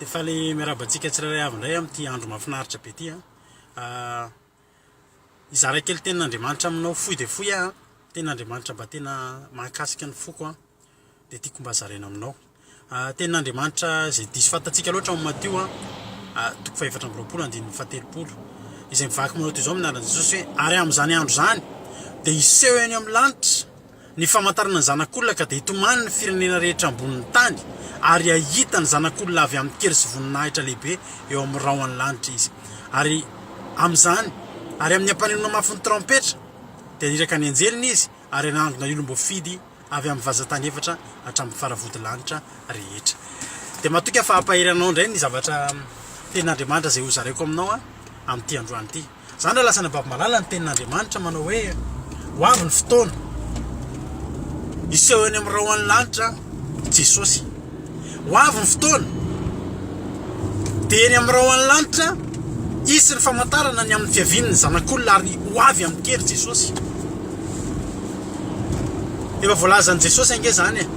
Dia faly miarahaba antsika tsirairay avy indray amin'ity andro mahafinaritra be ity an. Hizara kely tenin'Andriamanitra aminao fohy dia fohy aho an. Tenin'Andriamanitra mba tena mahakasika ny foko an. Dia tiako mba zaraina aminao. Tenin'Andriamanitra izay diso fantatsika loatra ao amin'ny Matio an, toko faha-24 andininy faha-30. Izay mivaky manao toy izao amin'ny anaran'i Jesosy hoe, ary amin'izany andro izany dia hiseho eny amin'ny lanitra Ny famantarana ny Zanak'olona ka dia hitomany ny firenena rehetra ambonin'ny tany, ary hahita ny Zanak'olona avy amin-kery sy voninahitra lehibe eo amin'ny rahon'ny lanitra izy. Ary amin'izany, ary amin'ny hampanenoana mafy ny trompetra, dia haniraka ny anjeliny izy, ary hanangona ny olom-boafidy avy amin'ny vazan-tany efatra hatramin'ny faravodilanitra rehetra. Dia matoky aho fa hampahery anao indray ny zavatra tenin'Andriamanitra izay hozaraiko aminao amin'ity androany ity. Izany raha lasa anabavy malala ny tenin'Andriamanitra manao hoe ho avy ny fotoana hiseho eny amin'ny rahon'ny lanitra Jesosy. Ho avy ny fotoana dia eny amin'ny rahon'ny lanitra hisy ny famantarana ny amin'ny fiavian'ny zanak'olona ary ho avy amin-kery Jesosy. Efa voalazan'i Jesosy ange izany e.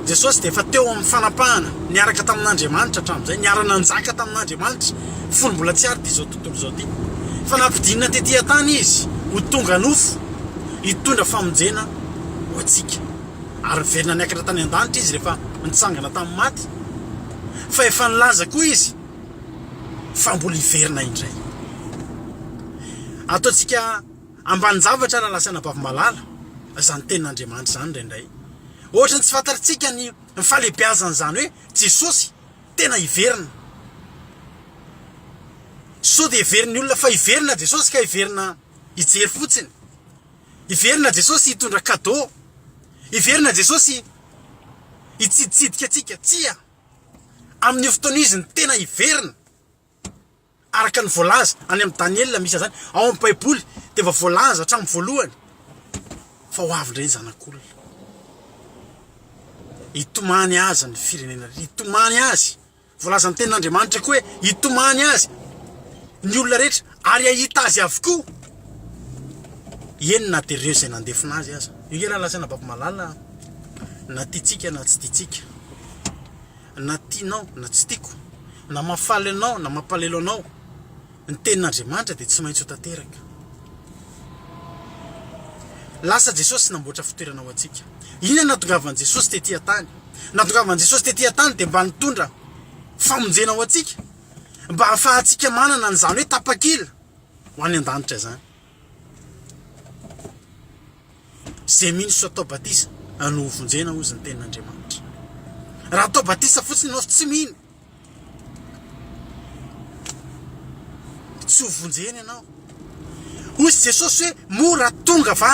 Jesosy dia efa teo amin'ny fanapahana niaraka tamin'Andriamanitra hatramin'izay, niara-nanjaka tamin'Andriamanitra fony mbola tsy ary ity izao tontolo izao ity. Fa nampidinina tety an-tany Izy ho tonga nofo hitondra famonjena ho antsika. Ary niverina niakatra tany an-danitra Izy rehefa nitsangana tamin'ny maty. Fa efa nilaza koa Izy fa mbola hiverina indray. Ataontsika ambanin-javatra raha lasa anabavy malala izany tenin'Andriamanitra izany indraindray. Ohatran'ny tsy fantatritsika ny fahalehibiazan'izany hoe Jesosy tena hiverina. Sao dia heverin'ny olona fa hiverina Jesosy ka hiverina hijery fotsiny. Hiverina Jesosy hitondra cadeau. Hiverina Jesosy hitsiditsidika antsika. Tsia! Amin'io fotoana io izy no tena hiverina. Araka ny voalaza any amin'i Daniela misy an'izany, ao amin'ny Baiboly dia efa voalaza hatramin'ny voalohany fa ho avy indray ny Zanak'olona. Hitomany azy ny firenena rehetra, hitomany azy. Voalazan'ny tenin'Andriamanitra koa hoe hitomany azy ny olona rehetra ary hahita azy avokoa. Eny na dia ireo izay nandefona azy aza. Io nge rahalahy sy anabavy malala na tiantsika na tsy tiantsika. Na tianao na tsy tiako, na mahafaly anao na mampalelo anao, ny tenin'Andriamanitra dia tsy maintsy ho tanteraka. Lasa Jesosy namboatra fitoerana ho antsika. Inona no nahatongavan'i Jesosy tety an-tany? Nahatongavan'i Jesosy tety an-tany dia mba nitondra famonjena ho antsika, mba hahafahantsika manana an'izany hoe tapakila ho any an-danitra izany. Izay mino sy atao batisa no ho vonjena hozy ny tenin'Andriamanitra. Raha atao batisa fotsiny ianao tsy mino, tsy ho vonjena ianao. Hozy Jesosy hoe moa raha tonga va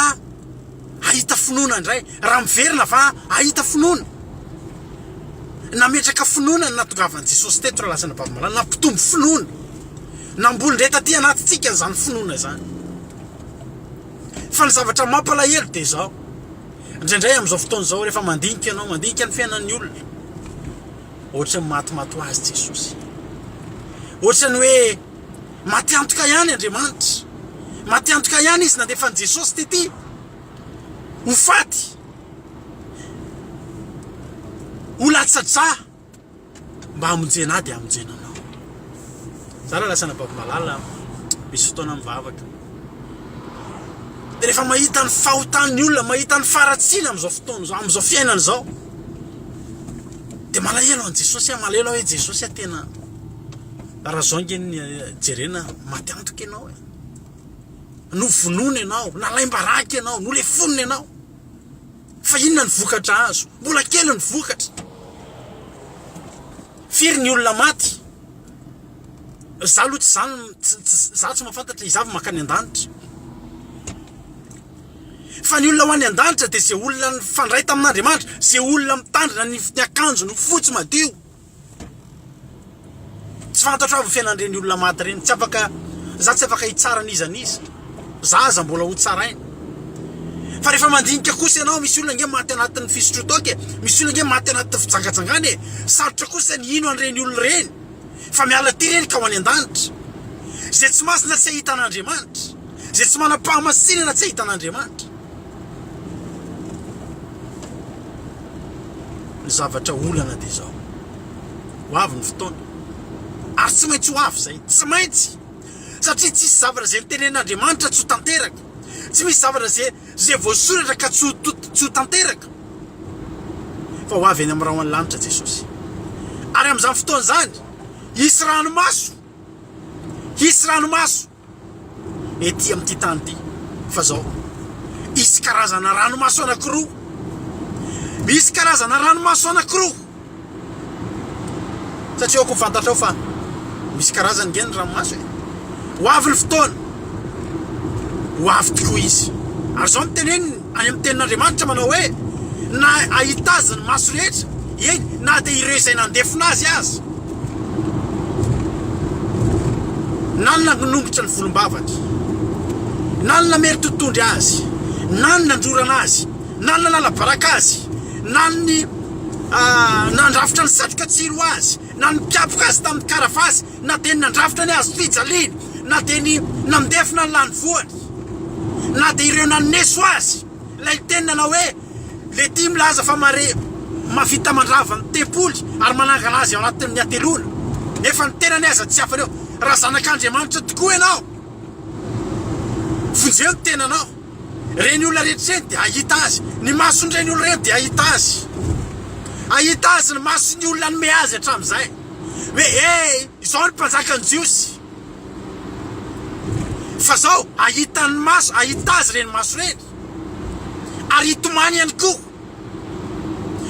hahita finoana indray, raha miverina va hahita finoana. Nametraka finoana ny nahatongavan'i Jesosy teto raha lazaina Bavy-malala, nampitombo finoana. Namboly indray taty anatintsika izany finoana izany. Fa ny zavatra mampalahelo dia izao, indraindray amin'izao fotoana izao rehefa mandinika ianao, mandinika ny fiainan'ny olona, ohatran'ny matimaty ho azy Jesosy. Ohatran'ny hoe maty antoka ihany Andriamanitra. Maty antoka ihany izy nandefa an'i Jesosy tety ho faty, ho latsa-drà. Mba hamonjena ahy dia hamonjena anao. Za raha lasa anabavy malala misy fotoana mivavaka. Dia rehefa mahita ny fahotan'ny olona, mahita ny faharatsiana amin'izao fotoana izao, amin'izao fiainana izao, dia malahelo an'i Jesosy aho, malahelo aho hoe Jesosy aho tena raha zao ange ny jerena maty antoka ianao e. Novonoina ianao, nalaim-baraka ianao, nolefonina ianao. Fa inona ny vokatra azo? Mbola kely ny vokatra. Firy ny olona maty? Za aloha tsy zany, za tsy mahafantatra iza avy mankany an-danitra. Fa ny olona ho any an-danitra dia izay olona nifandray tamin'Andriamanitra, izay olona mitandrina ny akanjony ho fotsy madio. Tsy fantatro aby ny fiainan'ireny olona maty ireny, tsy afaka, za tsy afaka hitsara n'iza n'iza, za aza mbola ho tsaraina. Fa rehefa mandinika kosa ianao, misy olona ange maty anatin'ny fisotroan-toaka e, misy olona ange maty anatin'ny fijangajangana e, sarotra kosa ny hino an'ireny olona ireny fa miala aty ireny ka ho any an-danitra. Izay tsy masina tsy hahita an'Andriamanitra, izay tsy manam-pahamasinana tsy hahita an'Andriamanitra. Ny zavatra olana dia izao, ho avy ny fotoana. Ary tsy maintsy ho avy izay. Tsy maintsy! Satria tsisy zavatra izay notenenin'Andriamanitra tsy ho tanteraka. Tsy misy zavatra izay izay voasoratra ka tsy ho tsy ho tanteraka. Fa ho avy eny amin'ny rahon'ny lanitra Jesosy. Ary amin'izany fotoana izany, hisy ranomaso. Hisy ranomaso. ety amin'ity tany ity fa zao hisy karazana ranomaso anakiroa misy karazana ranomaso anakiroa satria aoka ho fantatrao fa misy karazany nge ny ranomaso e ho avy ny fotoana ho avy tokoa izy ary zao ny teneniny any amin'ny tenin'Andriamanitra manao hoe na ahita azy ny maso rehetra eny na dia ireo izay nandefona azy aza na ny nanongotra ny volombavany, na ny namery totohondry azy, na ny nandrorana azy, na ny nanala baraka azy, na ny nandrafitra ny satroka tsiro azy, na ny nikapoka azy tamin'ny karavasy, na dia ny nandrafitra ny hazo fijaliany, na dia ny nandefona ny lanivoany, na dia ireo naneso azy, ilay niteny nanao hoe, Lety milaza fa mare mahavita mandrava ny tempoly ary manangana azy ao anatin'ny hateloana, nefa ny tenany aza tsy afany eo. Raha zanak'Andriamanitra tokoa ianao, vonjeo ny tenanao. Ireny olona rehetra ireny dia hahita azy. Ny mason'ireny olona ireny dia hahita azy. Hahita azy ny mason'ny olona nanome azy hatramin'izay. Hoe, Hey, izao ny mpanjakan'ny Jiosy. Fa zao, hahita ny maso, hahita azy ireny maso ireny. Ary hitomany ihany koa.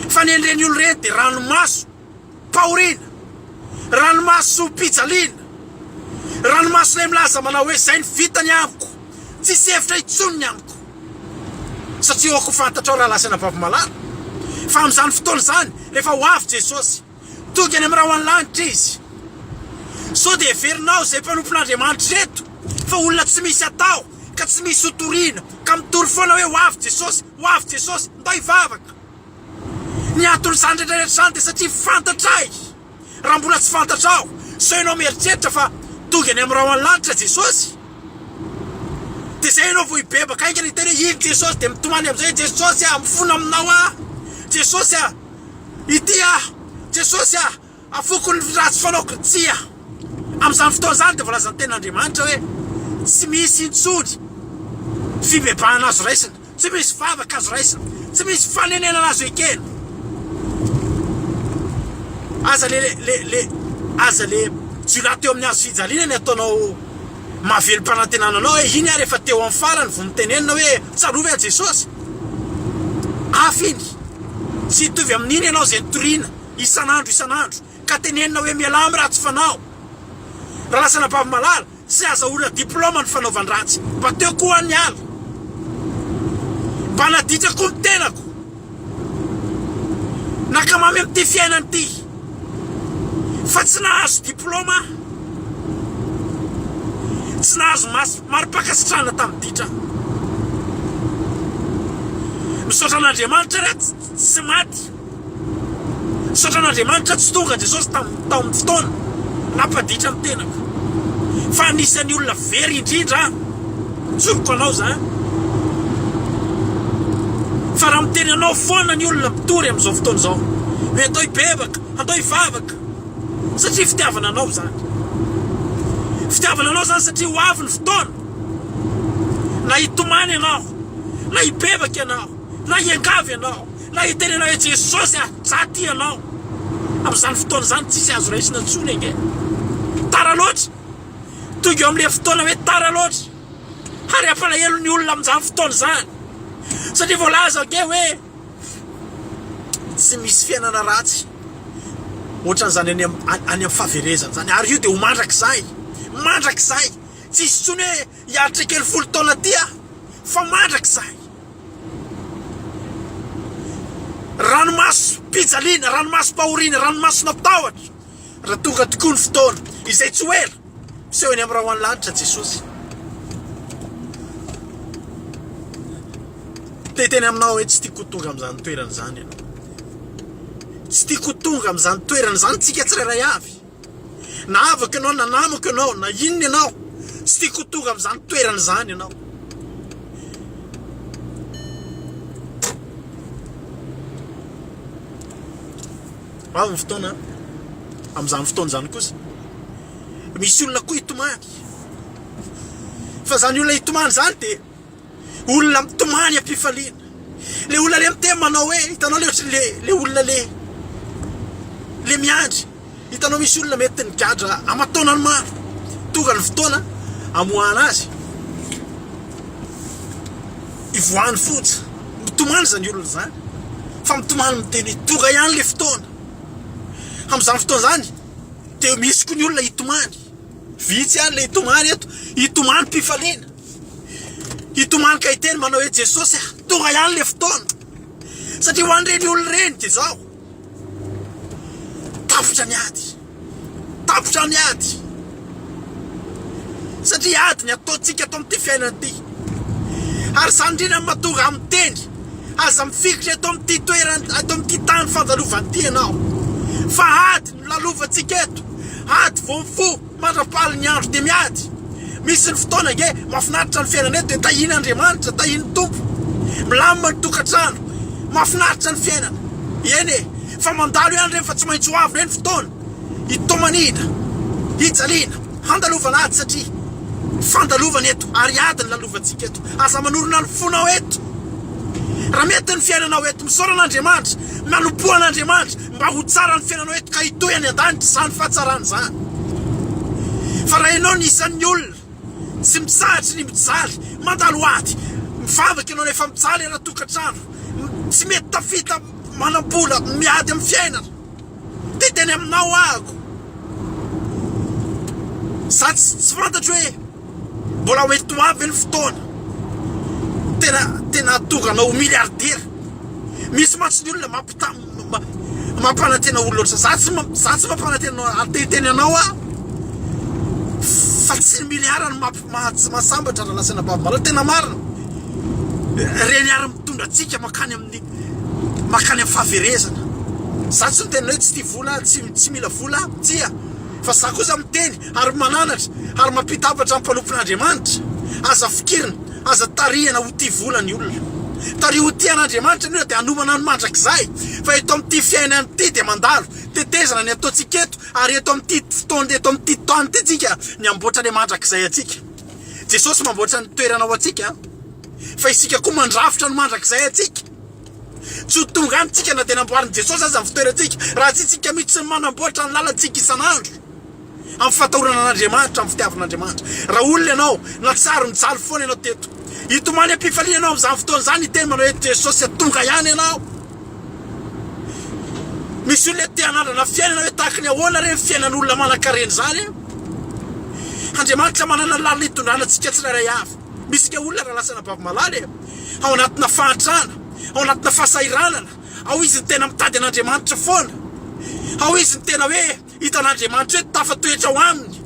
Fa ny an'ireny olona ireny dia ranomaso pahoriana, ranomaso mpijaliana, ranomaso ilay milaza manao hoe izay ny vitany amiko, tsisy hevitra intsony ny amiko. Satria aoka ho fantatrao rahalahy sy anabavy malala, fa amin'izany fotoana izany, rehefa ho avy Jesosy, Tonga eny amin'ny rahon'ny lanitra izy. Sao dia heverinao izay mpanompon'Andriamanitra ireto fa olona tsy misy atao ka tsy misy hotorina ka mitory foana hoe ho avy Jesosy, ho avy Jesosy, ndao hivavaka. Ny anton'izany rehetra rehetra izany dia satria fantatray. Raha mbola tsy fantatrao, sao ianao mieritreritra fa tonga eny amin'ny rahon'ny lanitra Jesosy? Dia izay ianao vao hibebaka haingana hiteny hoe iny Jesosy dia mitomany amin'izay hoe Jesosy ah, mifona aminao aho. Jesosy ah. Ity aho, Jesosy ah, afoko ny ratsy fanaoko. Tsia. Amin'izany fotoana izany dia voalazan'ny Tenin'Andriamanitra hoe tsy misy intsony fibebahana azo raisina, tsy misy vavaka azo raisina, tsy misy fanenenana azo ekena. Aza le le le aza le jiolahy teo amin'ny hazo fijaliana ny ataonao mahavelom-panantenana anao hoe iny ary efa teo amin'ny farany vao notenenina hoe tsarovy aho Jesosy. Hafa iny. Tsy hitovy amin'iny ianao izay nitoriana isan'andro isan'andro ka tenenina hoe mialà amin'ny ratsy fanao. Ralasanabavy malala, tsy azahoana diplaoma ny fanaovan-dratsy. Mba teo koa aho niala. Mba naditra koa ny tenako. Nankamamy amin'ity fiainana ity. Fa tsy nahazo diplaoma aho. Tsy nahazo mari-pankasitrahana tamin'ny ditra aho. Misaotra an'Andriamanitra ary aho tsy maty. Misaotra an'Andriamanitra tsy tonga Jesosy tao amin'ny fotoana nampaditra ny tenako. Fa anisan'ny olona very indrindra aho. Tsoriko anao izany. Fa raha miteny anao foana ny olona mpitory amin'izao fotoana izao, hoe atao hibebaka, atao hivavaka, satria fitiavana anao izany. Fitiavana anao izany satria ho avy ny fotoana na hitomany ianao, na hibebaka ianao, na hiangavy ianao, na hiteny ianao hoe Jesosy ah, za tia anao. Amin'izany fotoana izany tsisy azo raisina intsony ange. Tara loatra. Tonga eo amin'ilay fotoana hoe tara loatra. Ary hampalahelo ny olona amin'izany fotoana izany. Satria voalaza ange hoe tsy misy fiainana ratsy ohatran'izany any any amin'ny fahaverezana izany. Ary io dia ho mandrakizay. Mandrakizay. Tsy hisy intsony hoe hiaritra kely folo taona aty aho. Fa mandrakizay. Ranomasom-pijaliana, ranomasom-pahoriana, ranomasona tahotra. Raha tonga tokoa ny fotoana, izay tsy ho ela, miseho eny amin'ny rahon'ny lanitra Jesosy. Te hiteny aminao hoe tsy tiako ho tonga amin'izany toerana izany ianao. Tsy tiako ho tonga amin'izany toerana izany tsika tsirairay avy. Na havako ianao, na namako ianao, na inona ianao, tsy tiako ho tonga amin'izany toerana izany ianao. Ho avy ny fotoana, amin'izany fotoana izany kosa. Misy olona koa hitomany. Fa izany olona hitomany izany dia olona mitomany am-pifaliana. Le olona le miteny manao hoe, hitanao le ohatry le le olona le le miandry. Hitanao misy olona mety nigadra aman-taonany maro. Tonga ny fotoana amoahana azy. Ivoahany fonja. Mitomany izany olona izany. Fa mitomany miteny hoe tonga ihany le fotoana. Amin'izany fotoana izany dia misy koa ny olona hitomany. Vitsy ihany le hitomany eto. Hitomany mpifaliana. Hitomany ka hiteny manao hoe Jesosy ah, tonga ihany le fotoana. Satria ho an'ireny olona ireny dia izao. Tapitra ny ady. Tapitra ny ady. Satria ady ny ataontsika eto amin'ity fiainana ity. Ary izany indrindra no mahatonga ahy miteny, aza mifikitra eto amin'ity toerana, eto amin'ity tany fandalovana ity ianao. Fa ady no lalovantsika eto. Ady vao mifoha mandra-pahalin'ny andro dia miady. Misy ny fotoana ange mahafinaritra ny fiainana eto dia tahian'Andriamanitra, tahian'ny Tompo. Milamina ny tokantrano, mahafinaritra ny fiainana. Eny e, fa mandalo ihany ireny fa tsy maintsy ho avy ireny fotoana hitomaniana, hijaliana, handalovana ady satria fandalovana eto ary ady ny lalovantsika eto. Aza manorina ny fonao eto. Raha mety ny fiainanao eto, misaora an'Andriamanitra, manompoa an'Andriamanitra mba ho tsara ny fiainanao eto ka hitohy any an-danitra izany fahatsarana izany. Fa raha ianao ny isan'ny olona tsy mitsahatry ny mijaly, mandalo ady, mivavaka ianao nefa mijaly ara-tokantrano, tsy mety tafita manam-bola, miady amin'ny fiainana, dia teny aminao ahako. Za tsy fantatro hoe mbola ho ety ho avy ve ny fotoana tena tena hahatonga anao ho milliardaire. Misy mantsy ny olona mampita mampanantena olona loatra. Za tsy za tsy mampanantena anteniteny anao aho fa tsy ny milliard no mamp mahasambatra raha lazaina bavy malala. Tena marina. Reny ary mitondra antsika mankany amin'ny mankany amin'ny fahaverezana. Za tsy miteny hoe tsy tia vola, tsy tsy mila vola aho, tsia. Fa za kosa miteny ary mananatra ary mampita hafatra amin'ny mpanompon'Andriamanitra, aza fikirina, aza tarihana ho tia vola ny olona. Tariho ho tia an'Andriamanitra ny olona dia hanomana ny mandrakizay. Fa eto amin'ity fiainana ity dia mandalo, tetezana ny ataontsika eto ary eto amin'ity fotoana eto amin'ity tany ity tsika ny hamboatra ilay mandrakizay antsika. Jesosy mamboatra ny toerana ho antsika fa isika koa mandrafitra ny mandrakizay antsika. Tsy ho tonga any tsika na dia namboarin'i Jesosy aza ny fitoerantsika, raha tsy isika mihitsy no manamboatra ny lalantsika isan'andro amin'ny fahatahorana an'Andriamanitra, amin'ny fitiavana an'Andriamanitra. Raha olona ianao, na tsary nijaly foana ianao teto, hitomany am-pifaliana ianao amin'izany fotoana izany, hiteny manao hoe, Jesosy a, tonga ihany ianao. Misy olona te hanandrana fiainana hoe tahaka ny ahoana re ny fiainan'olona manan-karena izany e? Andriamanitra manana lalana hitondrana antsika tsirairay avy. Misy nga olona raha lasa anabavy malala e, ao anatina fahantrana, ao anatina fahasahiranana, ao izy no tena mitady an'Andriamanitra foana, ao izy no tena hoe hitan'Andriamanitra hoe tafatoetra ao aminy.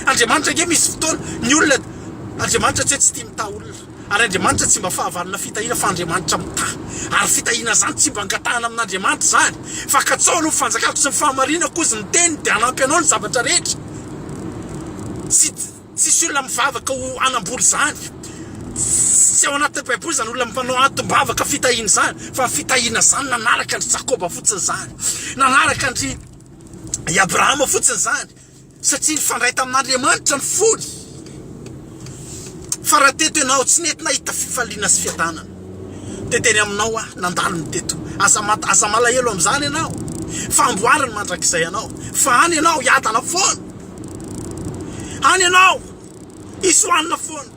Andriamanitra ange misy fotoana ny olona, Andriamanitra tsy hoe tsy tia mitaha olona, ary Andriamanitra tsy mba fahavalona fitahiana fa Andriamanitra mitaha, ary fitahiana izany tsy mba angatahana amin'Andriamanitra izany, fa katsaho aloha ny fanjakako sy ny fahamarinako hozy ny teniny dia hanampy anao ny zavatra rehetra. Tsy. Tsisy olona mivavaka ho hanambola izany. Tsy ao anatin'ny Baiboly izany olona manao antom-bavaka fitahiana izany, fa ny fitahiana izany nanaraka an-dry Jakoba fotsiny izany. Nanaraka an-dry i Abrahama fotsiny izany, satria nifandray tamin'Andriamanitra ny fony. Fa raha teto ianao tsy nety nahita fifaliana sy fiadanana, dia teny aminao aho nandalo ny teto. Aza aza malahelo amin'izany ianao, fa amboariny mandrakizay anao. Fa any ianao hiadana foana. Any ianao hisy hohanina foana.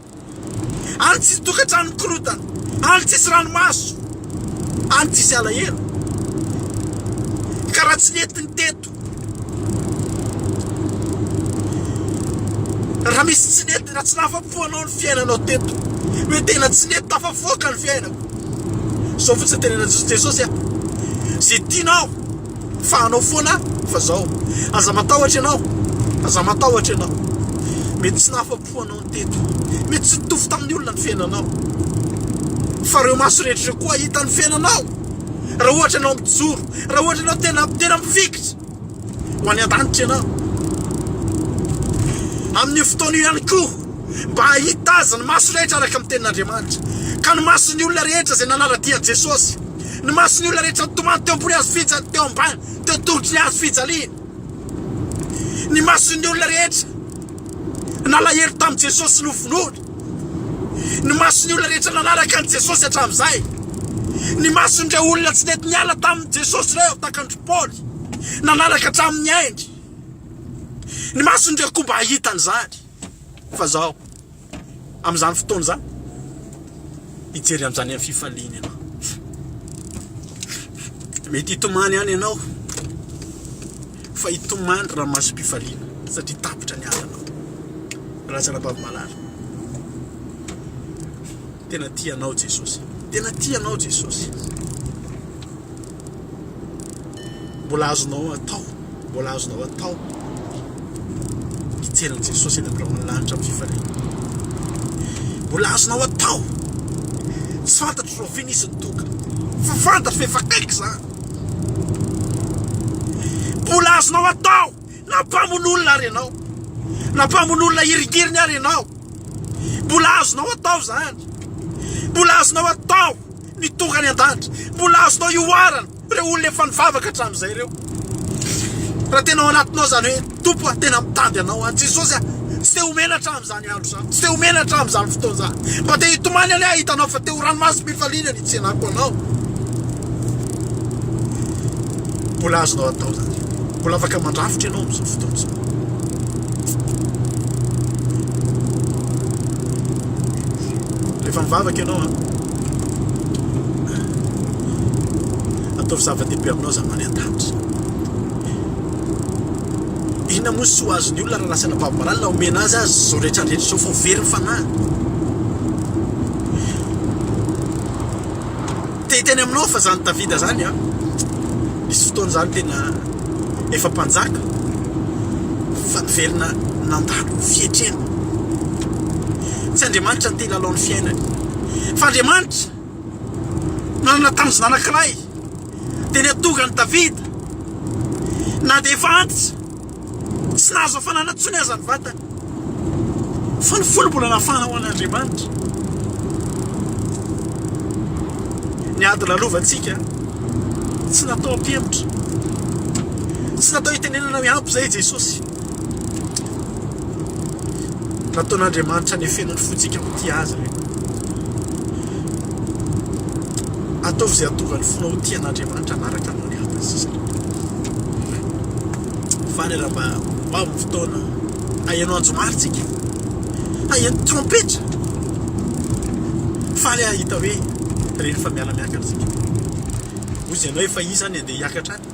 Any tsisy tokantrano mikorotana. Any tsisy ranomaso. Any tsisy alahelo. Ka raha tsy nety ny teto, raha misy tsy nety, raha tsy nahafa-po anao ny fiainanao teto, hoe tena tsy nety tafavoaka ny fiainako. Izao fotsiny tenenan'i Jesosy a. Izay tianao Fa anao foana fa zao. Aza matahotra ianao, aza matahotra ianao. Mety tsy nahafa-po anao ny teto. Mety tsy nitovy tamin'ny olona ny fiainanao. Fa ireo maso rehetra ireo koa hahita ny fiainanao. Raha ohatra ianao mijoro, raha ohatra ianao tena tena mifikitra ho any an-danitra ianao. Amin'io fotoana io ihany koa, mba hahita azy ny maso rehetra araka ny tenin'Andriamanitra. Ka ny mason'ny olona rehetra izay nanara-dia an'i Jesosy. Ny mason'ny olona rehetra nitomany teo ambony hazo fijaliana, teo ambany, teo tongotry ny hazo fijaliana. Ny mason'ny olona rehetra. Nalahelo tamin'i Jesosy novonoina. Ny mason'ny olona rehetra nanaraka an'i Jesosy hatramin'izay. Ny mason'ireo olona tsy nety niala tamin'i Jesosy ireo, tahaka an-dry Paoly, nanaraka hatramin'ny ainy. Ny mason'ireo koa mba hahita an'izany. Fa zao, amin'izany fotoana izany, hijery an'izany amin'ny fifaliana ianao. Mety hitomany ihany ianao, fa hitomany ranomasom-pifaliana satria tapitra ny adinao. Razanabavy malala, tena tia anao Jesosy, tena tia anao Jesosy. Mbola azonao atao, mbola azonao atao hijery an'i Jesosy eny amin'ny rahon'ny lanitra amin'ny fifaliana. Mbola azonao atao. Tsy fantatro rahoviana izy no tonga, fa fantatro fa efa akaiky izany. Mbola azonao atao na mpamono olona ary ianao, na mpamono olona hiringiriny ary ianao. Mbola azonao atao izany. Mbola azonao atao ny tonga any an-danitra. Mbola azonao ihoarana ireo olona efa nivavaka hatramin'izay ireo. Raha tena ao anatinao izany hoe Tompo a, tena mitady anao aho. Jesosy a, tsy te ho menatra amin'izany andro izany. Tsy te ho menatra amin'izany fotoana izany. Mba te hitomany anie hahita anao fa te ho ranomasom-pifaliana ny hitsenako anao. Mbola azonao atao izany. Mbola afaka mandrafitra ianao amin'izao fotoana izao. Rehefa mivavaka ianao an, ataovy zava-dehibe aminao izany any an-danitra. Inona moa soa azon'ny olona raha lasa nababo marary na omena azy aza izao rehetra rehetra izao fa ho very ny fanahiny. Te hiteny aminao fa zany Davida zany an, nisy fotoana zany tena efa mpanjaka fa niverina nandalo fietrena. Tsy Andriamanitra no te hilalao ny fiainany fa Andriamanitra nanana tanjona anankiray dia ny hahatonga an'i Davida na dia efa antitra Tsy nahazo hafanana intsony aza ny vatany, fa ny fony mbola nafana ho an'Andriamanitra. Ny ady lalovantsika tsy natao hampihemotra, tsy natao hitenenana hoe ampy izay i Jesosy. Nataon'Andriamanitra nefena ny fontsika ho tia Azy ireny. Ataovy izay hahatonga ny fonao ho tia an'Andriamanitra hanaraka anao ny hafa sisa. Faly raha mba ho avy ny fotoana haheno anjomara tsika, haheno trompetra. Faly aho hahita hoe reny fa miala miakatra tsika. Hozy ianao efa iza ny andeha hiakatra any?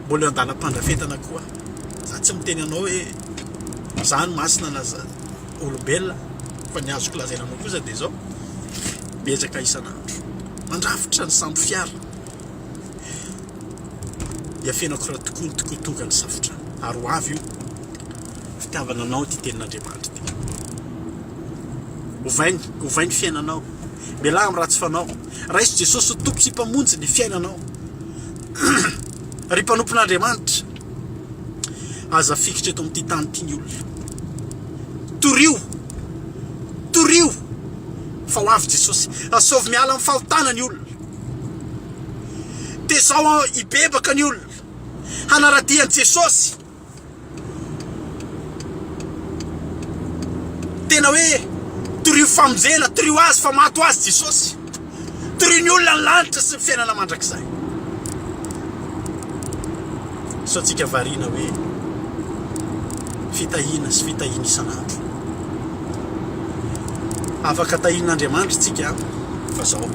Mbola eo an-dalam-pandrafetana koa. Za tsy miteny anao hoe za no masina na za olombelona fa ny azoko lazaina anao kosa dia izao, miezaka isan'andro mandrafitra ny sambo fiara. Iafenako raha tokoa ny tokoa tonga ny safodrano ary ho avy io. Fitiavana anao ity tenin'Andriamanitra ity. Ovainy, ovay ny fiainanao. Mialà amin'ny ratsy fanao. Raiso Jesosy ho Tompo sy Mpamonjy ny fiainanao. Ry mpanompon'Andriamanitra, aza afikitra eto amin'ity tany ity ny olona. Torio, torio fa ho avy Jesosy. Asaovy miala amin'ny fahotana ny olona. Tezao hibebaka ny olona, hanara-dia an'i Jesosy. Tena hoe torio famonjena, torio azy fa maty ho azy Jesosy. Torio ny olona ny lanitra sy ny fiainana mandrakizay. Sao tsika variana hoe fitahiana sy fitahiana isan'andro. Afaka tahian'Andriamanitra tsika fa zao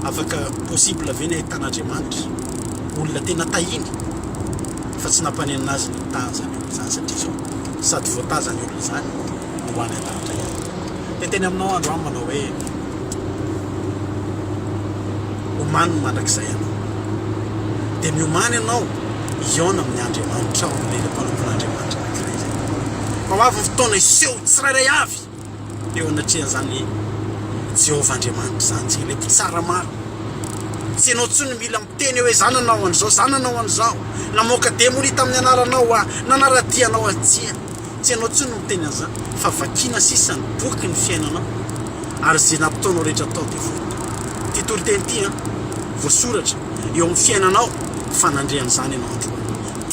afaka possible ve ny ahitan'Andriamanitra olona tena tahiny fa tsy nampanenina azy ny nitaha an'izany olona izany satria zao sady voataha izany olona izany no ho any an-danitra ihany. Te teny aminao androany manao hoe omany ny mandrakizay ianao. Dia miomàna ianao hihaona amin'ny Andriamanitrao, ilay mpanompon'Andriamanitra anankiray izay. Fa ho avy ny fotoana hiseho tsirairay avy eo anatrehan'izany Jehovah Andriamanitra izany tsika, ilay mpitsara marina. Tsy ianao intsony no mila miteny hoe za nanao an'izao, za nanao an'izao, namoaka demonia tamin'ny anaranao aho, nanara-dia anao aho. Tsia, tsy ianao intsony no miteny an'izany, fa vakiana sisa ny boky ny fiainanao, ary izay nataonao rehetra tao dia voatao. Ity toriteny ity an, voasoratra eo amin'ny fiainanao fa nandre an'izany ianao androany.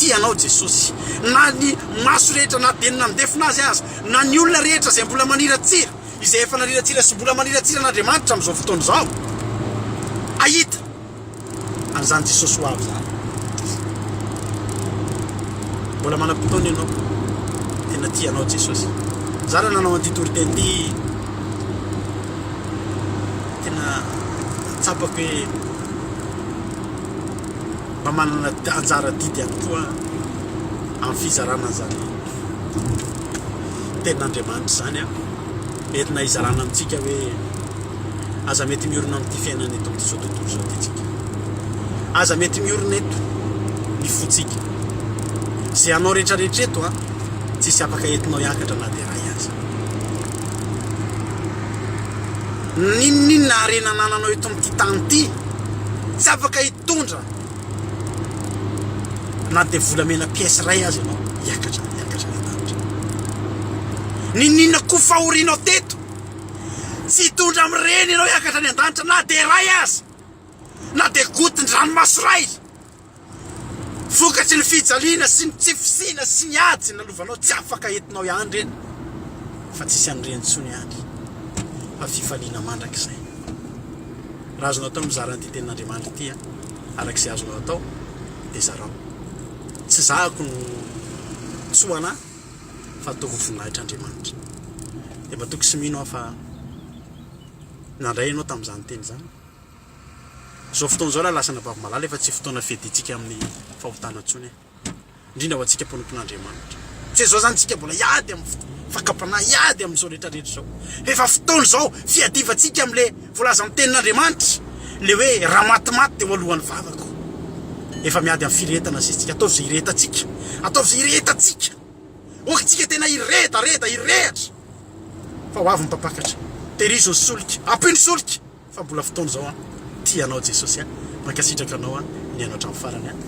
Tia anao Jesosy. Na ny maso rehetra na dia ny nandefona azy aza, na ny olona rehetra izay mbola maniratsira, izay efa naniratsira sy mbola maniratsira an'Andriamanitra amin'izao fotoana izao, hahita an'izany Jesosy ho avy izany. Mbola manam-potoana ianao. Tena tia anao Jesosy. Za raha nanao an'ity toriteny ity, tena tsapako hoe mba manana anjara adidy ihany koa amin'ny fizarana an'izany tenin'Andriamanitra izany an, entina hizarana amintsika hoe aza mety miorina amin'ity fiainana eto amin'ity izao tontolo izao ity tsika. Aza mety miorina eto ny fontsika. Izay anao rehetrarehetra eto an, tsisy afaka entinao hiakatra na dia iray aza. N'inon'inona harena anananao eto amin'ity tany ity, tsy afaka hitondra na dia volamena pièce iray aza ianao hiakatra hiakatra any an-danitra. N'inon'inona koa fahorianao teto, tsy hitondra amin'ireny ianao hiakatra any an-danitra na dia iray aza, na dia gotin-dranomaso iray. Vokatry ny fijaliana sy ny tsy fisiana sy ny ady nalovanao tsy afaka entinao ihany ireny fa tsisy an'ireny intsony any fa fifaliana mandrakizay. Raha azonao atao ny mizara an'ity tenin'Andriamanitra ity araka izay azonao atao dia zarao. Tsy zahako no tsoa anah fa ataovy ho voninahitr'Andriamanitra. Dia matoky sy mino aho fa nandray ianao tamin'izany teny izany. Izao fotoana izao raha lasa anabavy malala efa tsy fotoana fiadiantsika amin'ny fahotana intsony e. Indrindra ho antsika mpanompon'Andriamanitra. Tsy hoe izao izany tsika mbola hiady amin'ny fakam-panahy, hiady amin'izao rehetra rehetra izao. Efa fotoana izao fiadivantsika amin'ilay voalaza amin'ny tenin'Andriamanitra, ilay hoe raha matimaty dia ho alohan'ny vavako. Efa miady amin'ny firehetana sisa tsika. Ataovy izay hirehetantsika. Ataovy izay hirehetantsika. Ok tsika tena hiredareda, hirehatra. Fa ho avy ny mpampakatra. Tehirizo ny solika. Ampio ny solika. Fa mbola fotoana izao an! Tia anao Jesosy an! Mankasitraka anao an! Nihaino hatramin'ny farany an!